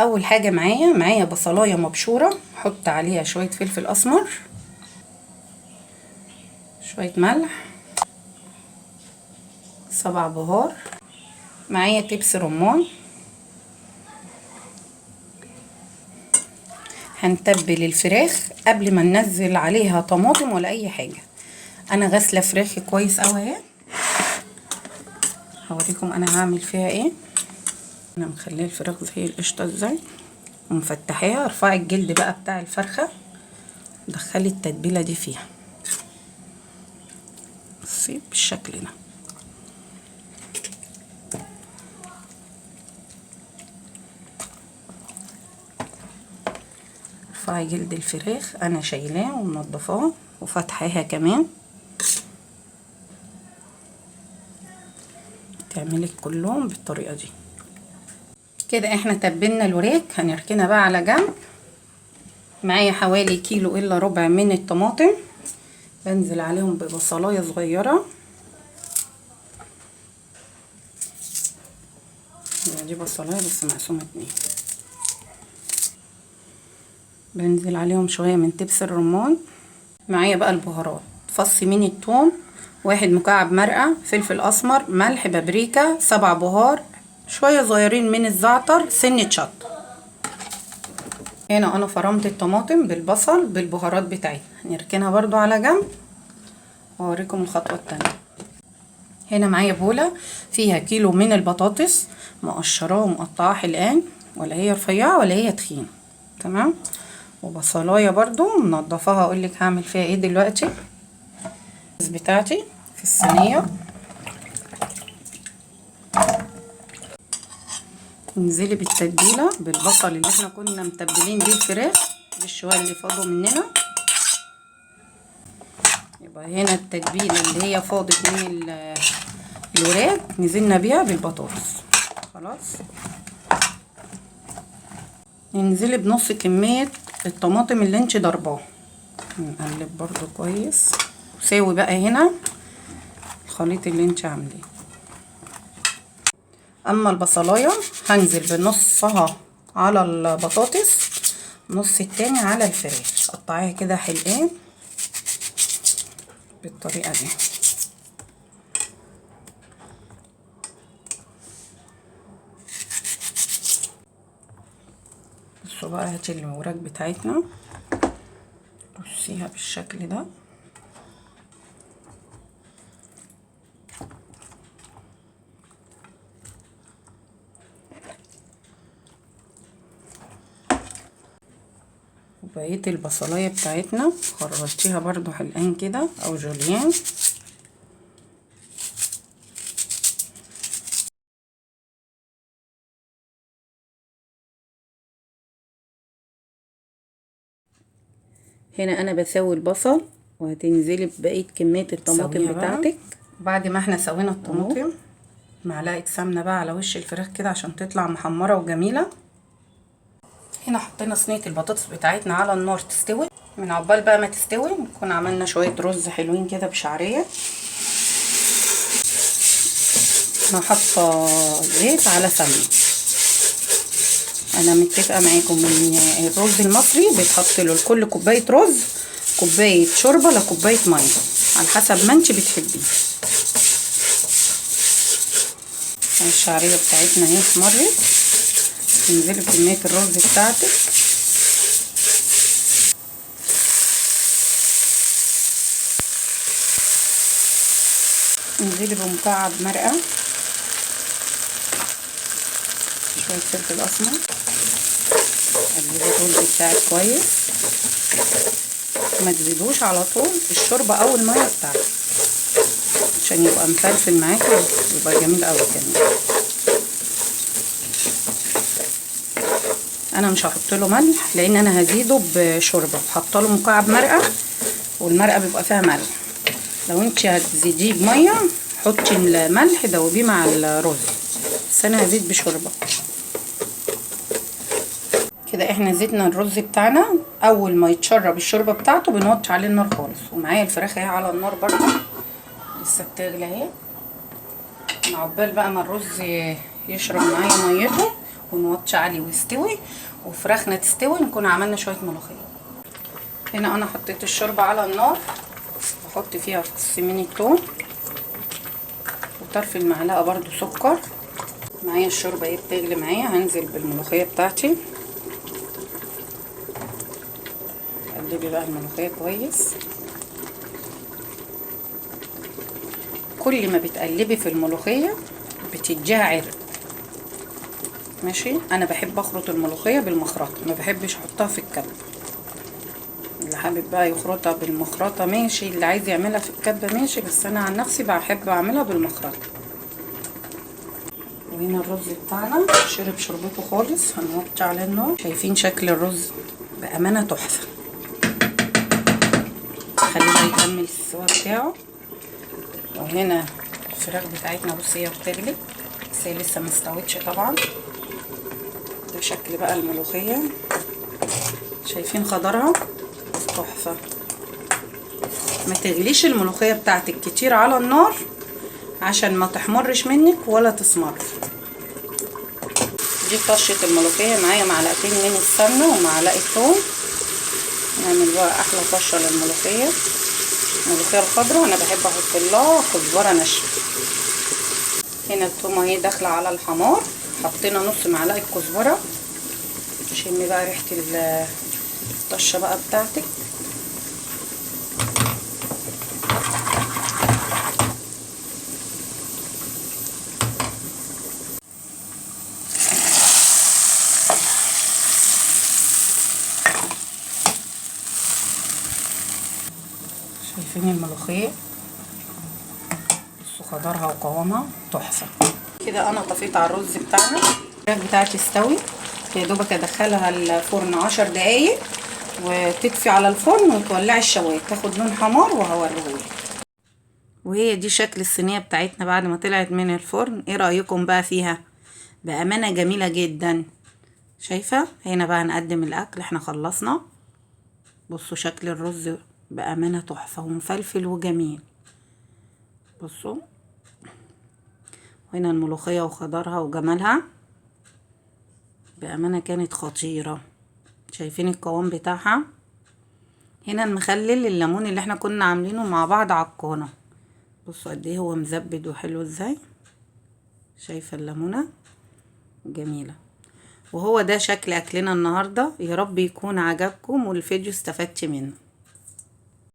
اول حاجة معايا بصلايه مبشوره، احط عليها شوية فلفل اسمر، شوية ملح، 7 بهار، معايا تبس رمان. هنتبل الفراخ قبل ما ننزل عليها طماطم ولا اي حاجة. انا غاسله فراخي كويس قوي اهي، هوريكم انا هعمل فيها ايه. انا مخليه الفراخ زي القشطه ازاي ومفتحاها. ارفعي الجلد بقى بتاع الفرخه، دخلي التتبيله دي فيها، بصي بالشكل ده. ارفعي جلد الفراخ، انا شايلاه ومنضفاه وفاتحاها كمان. تعملي كلهم بالطريقة دي كده. احنا تبلنا الوراك، هنركنها بقى على جنب. معايا حوالي كيلو الا ربع من الطماطم، بنزل عليهم ببصلايه صغيرة، دي بصلايه بس مقسومة 2. بنزل عليهم شوية من تبس الرمان. معايا بقى البهارات، فص من الثوم، 1 مكعب مرقه، فلفل اسمر، ملح، بابريكا، 7 بهار، شوية صغيرين من الزعتر، سنة شطه. هنا انا فرمت الطماطم بالبصل بالبهارات بتاعتها، هنركنها برضو على جنب واوريكم الخطوة التانية. هنا معايا بوله فيها كيلو من البطاطس مقشراه ومقطعاه حلقان، ولا هي رفيعة ولا هي تخينة، تمام. وبصلايه برضو منضفاها، اقولك هعمل فيها ايه دلوقتي. بتاعتي في الصينية، انزلي بالتتبيله بالبصل اللي احنا كنا متبلين بيه الفراخ بالشويه اللي فاضوا مننا. يبقى هنا التتبيله اللي هي فاضت من الوراك نزلنا بيها بالبطاطس. خلاص انزلي بنص كمية الطماطم اللي انت ضرباها، نقلب برضو كويس. ساوي بقى هنا الخليط اللي انت عاملاه. اما البصلايه هنزل بنصها على البطاطس، نص التاني على الفراخ. قطعيها كده حلقان بالطريقة دي. بصوا بقى، هاتي الوراك بتاعتنا، رصيها بالشكل ده. وبقية البصلايه بتاعتنا خرطتيها برضو حلقان كده او جوليان. هنا انا بسوي البصل، وهتنزلي ببقية كمية الطماطم بتاعتك. بعد ما احنا سوينا الطماطم، معلقه سمنه بقى على وش الفراخ كده عشان تطلع محمرة وجميلة. هنا حطينا صينية البطاطس بتاعتنا على النار تستوي. من عقبال بقى ما تستوي نكون عملنا شوية رز حلوين كده بشعريه. انا حاطه زيت على سمنه. انا متفقه معاكم ان الرز المصري بيتحط له لكل كوباية رز كوباية شوربة لكوبايه مية، على حسب ما انت بتحبيه. الشعرية بتاعتنا اهي اتمرت، تنزلي بكمية الرز بتاعتك. انزلي بمكعب مرقه، شوية فلفل اسمر، قلبي الرز بتاعك كويس، ما تزيدوش على طول الشوربة او المية بتاعتك عشان يبقى مفلفل معاكي ويبقى جميل قوي كمان. انا مش هحط له ملح لان انا هزيده بشوربه، حاطه له مكعب مرقه والمرقه بيبقى فيها ملح. لو انت هتزيديه بميه حطي الملح دوبيه مع الرز، بس انا هزيد بشوربه. كده احنا زيتنا الرز بتاعنا، اول ما يتشرب الشوربة بتاعته بنوطي عليه النار خالص. ومعايا الفراخ اهي على النار برده لسه بتغلي اهي. عقبال بقى ما الرز يشرب معايا ميته، ونوطي عليه ويستوي وفراخنا تستوي، نكون عملنا شوية ملوخية. هنا انا حطيت الشوربة على النار، بحط فيها فص من الثوم وطرف المعلقة برده سكر. معايا الشوربة اهي بتغلي معايا، هنزل بالملوخيه بتاعتي. قلبي بقى الملوخية كويس. كل ما بتقلبي في الملوخية بتديها عرق. ماشي، انا بحب اخرط الملوخية بالمخرطه، ما بحبش احطها في الكبه. اللي حابب بقى يخرطها بالمخرطه ماشي، اللي عايز يعملها في الكبه ماشي، بس انا عن نفسي بحب اعملها بالمخرطه. وهنا الرز بتاعنا شرب شربته خالص، هنوطي على النار. شايفين شكل الرز؟ بامانه تحفة. خليه يكمل السوا بتاعه. وهنا الفراخ بتاعتنا بصي هي بتغلي، بس هي لسه ما استوتش طبعا. ده شكل بقى الملوخية، شايفين خضرها تحفة. ما تغليش الملوخية بتاعتك كتير على النار عشان ما تحمرش منك ولا تسمر. دي طشه الملوخية، معايا معلقتين من السمنة ومعلقة ثوم. نعمل بقى احلى طشه للملوخيه، الملوخية الخضراء. انا بحب احط لها كزبره ناشفة. هنا الثومه اهي داخله على الحمار، حطينا نص معلقه كزبره. شمي بقى ريحه الطشه بقى بتاعتك. شايفين الملوخية؟ بصوا خضرها وقوامها تحفة. كده انا طفيت على الرز بتاعنا. الفراخ بتاعتي استوي، يا دوبك ادخلها الفرن 10 دقايق وتدفي على الفرن وتولعي الشوايه تاخد لون حمار وهوريهولك. وهي دي شكل الصينية بتاعتنا بعد ما طلعت من الفرن. ايه رايكم بقى فيها؟ بامانه جميلة جدا. شايفه؟ هنا بقى هنقدم الاكل، احنا خلصنا. بصوا شكل الرز بامانه تحفة ومفلفل وجميل. بصوا هنا الملوخية وخضرها وجمالها، بامانه كانت خطيرة. شايفين القوام بتاعها؟ هنا المخلل الليمون اللي احنا كنا عاملينه مع بعض على القناة، بصوا قد ايه هو مزبد وحلو ازاي. شايفه الليمونه جميلة. وهو ده شكل اكلنا النهارده. يا رب يكون عجبكم والفيديو استفدت منه.